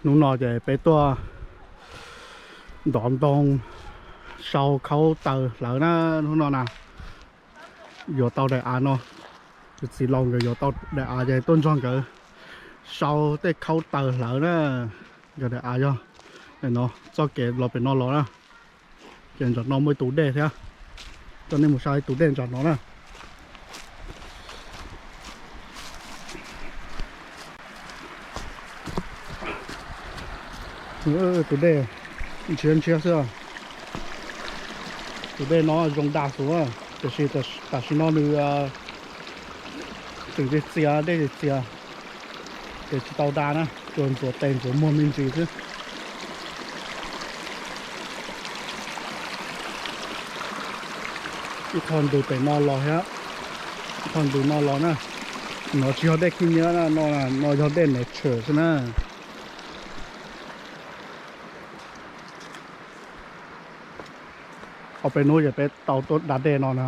Hnub no ces peb tuaj ntov ntoo sau khaub taws hlawv na, hnub no na. Yuav tau daim av no, tus txiv laus nkawd yuav tau daim av ces tuaj nrog nkawd sau tej khaub taws hlawv na. Nkawd daim av yog no, txoj kev los pem no los na. Ces nram no muaj ib tus dej thiab, coj nej mus saib tus dej nram no na. Tus dej ntshiab ntshiab xwb. Tus dej no zoo dag xus, tiam sis tam sim no nws tseem txias, dej txias, ces tsis tau da na, tsuas ntxuav tes ntxuav muag me ntsis xwb. Ib qho ntws pem no los thiab, ib qho ntws no los na. No tsis yog dej khib nyiab na, no, no yog dej nawv tshwm xwb na. Ob peb hnub ces peb tau tuaj da dej no na.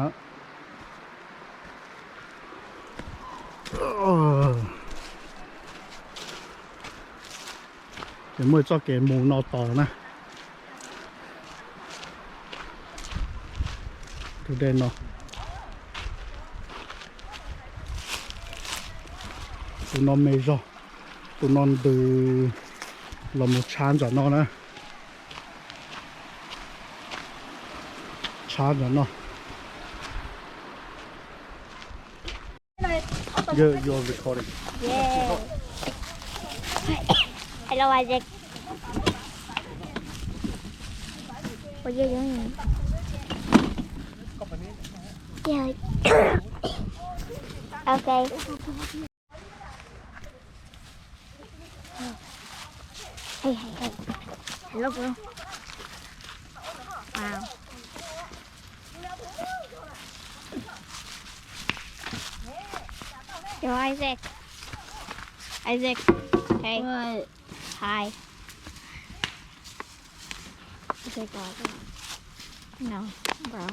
Ces muaj txoj kev mus no tos na. Tus dej no, tus no me zog, tus no ntws los mus tshab ntawm no na. Tshab ntawm no. You're, you're recording. Yeah. Hello, Isaac. Ua, ok. Hey, hey, hey. Hello, bro. Wow. Yo, Isaac. Isaac. Hey. What? Hi. Is it gone? No, bro.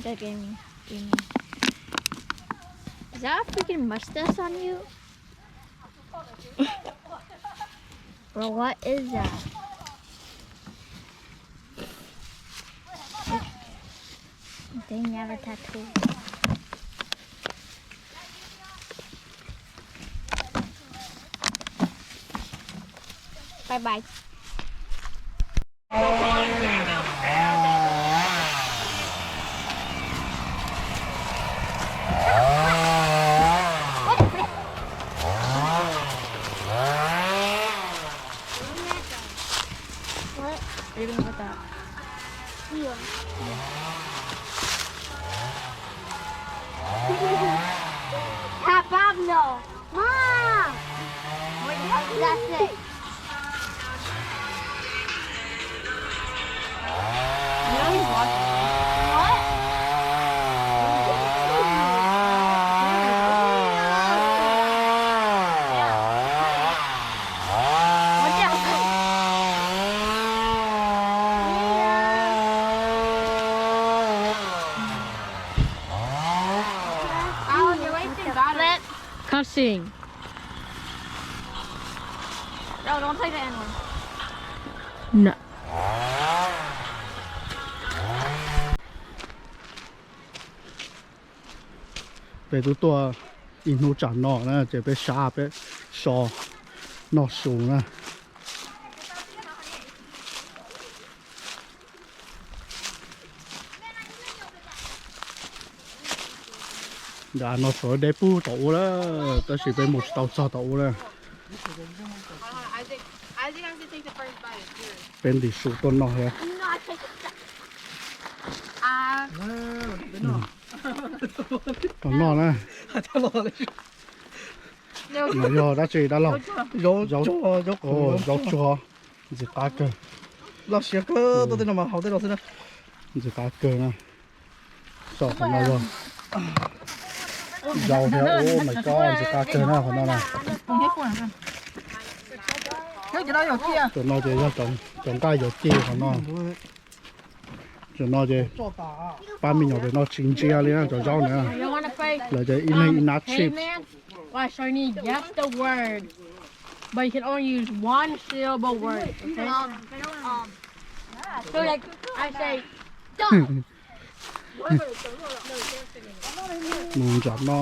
They're giving me, giving me. Is that a freaking mustache on you? Bro, what is that? They never tattoo. Bye bye. What? Are you gonna put that? Yeah. Tap out, no. Mom! What the hell did that say? Now he's watching. What? Cussing. No, don't take the N word. No. Peb twb tuaj ib hnub tsam no na, ces peb sab peb so noj su na. Ntawm no tshuav deb pug tom ub lawm, tab sis peb mus tsis tau txog tom ub lawm. Peb ntim su tuaj noj thiab. Tom noj na. No yog dab tsi dab laug? Zaub, zaub tsuag, ntxim qab kawg. Loj siab kawg, tuaj tej no mas haus tej no xwb na. Ntxim qab kawg na. Saum qhov no yog zaub thiab, oh my god, ntxim qab kawg na qhov no na. Cov no ces yog cov nqaij yuav ci qhov no. Tam no ces pab me nyuam pem no tsis ntsia li na cov zaub na. Lawv ces ib leeg ib nab chip. But you can only use one syllable word, okay? So like I say, mus nram no.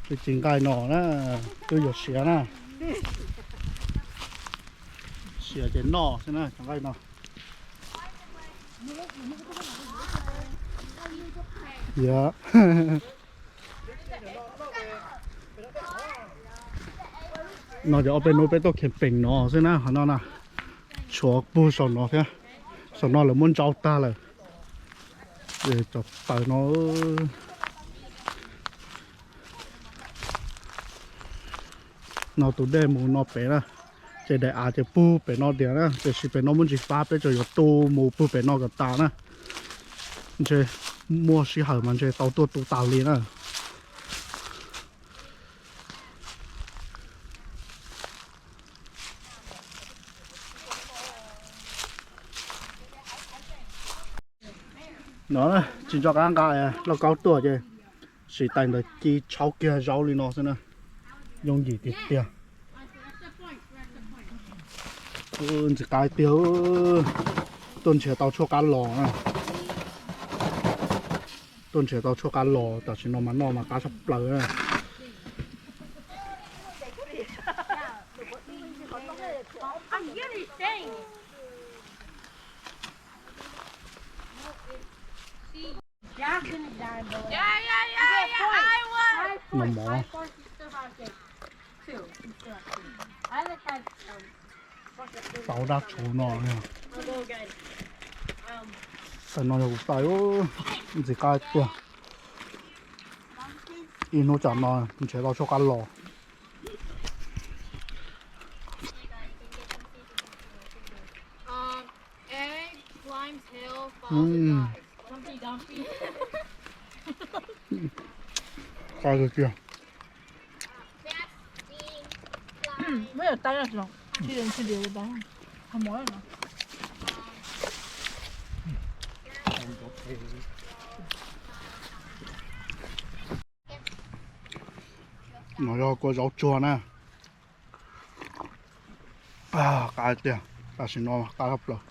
Twb tsis nqaij no na, twb yuav siav na. Siav ces noj xwb na cov nqaij no. Yog no ces ob peb hnub peb tuaj camping no xwb na, qhov no na. Tshuav pug saum no thiab, saum no lawv muab ntsau tag lawm. Cov taws no, no tus dej mus no pem na, ces daim av ces pug pem no tiag na, tiam sis pem no muaj ntsis fab peb tseem yuav tu mus pug pem no kom tas na. Ntshe muaj sij hawm mas ntshe tau tuaj tu tas li na. No tsis nco qab nqa lauj kaub tuaj ces siv tais ntawd ci tshauv kiag zaub li no xwb na. Yooj yim tiag tiag. Ntxim qab tiag, tuaj nrhiav tau tshuaj qab los na. Tuaj nrhiav tau tshuaj qab los tam sim no mas noj mas qab tshaj plaws na. Noj mov. Tau dab tshauv no. Tais no yog kuv tais, ntxim qab tiag. Ib hnub tsam no nrhiav tau tshuaj qab los. Qab tiag tiag. No yog kua zaub tsuag na. Qab tiag, tam sim no qab tshaj plaws.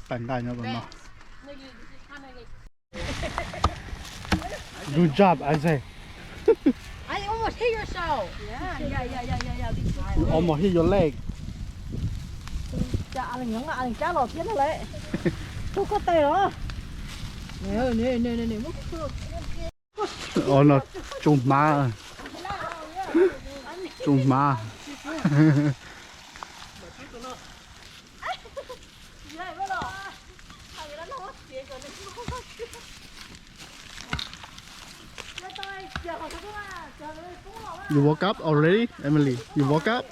Tais nqaij nyob tom no. Good job, Isaac. I almost hit your shoe. Yeah, yeah, yeah, yeah, yeah, yeah. Big time. Almost hit your leg. Cab los thiab no lawm. Tus koj tais los. Nè, nè, nè, nè, nè, muab. Ov, no tsu hmab. Tsu hmab. You woke up already, Emily? You woke up?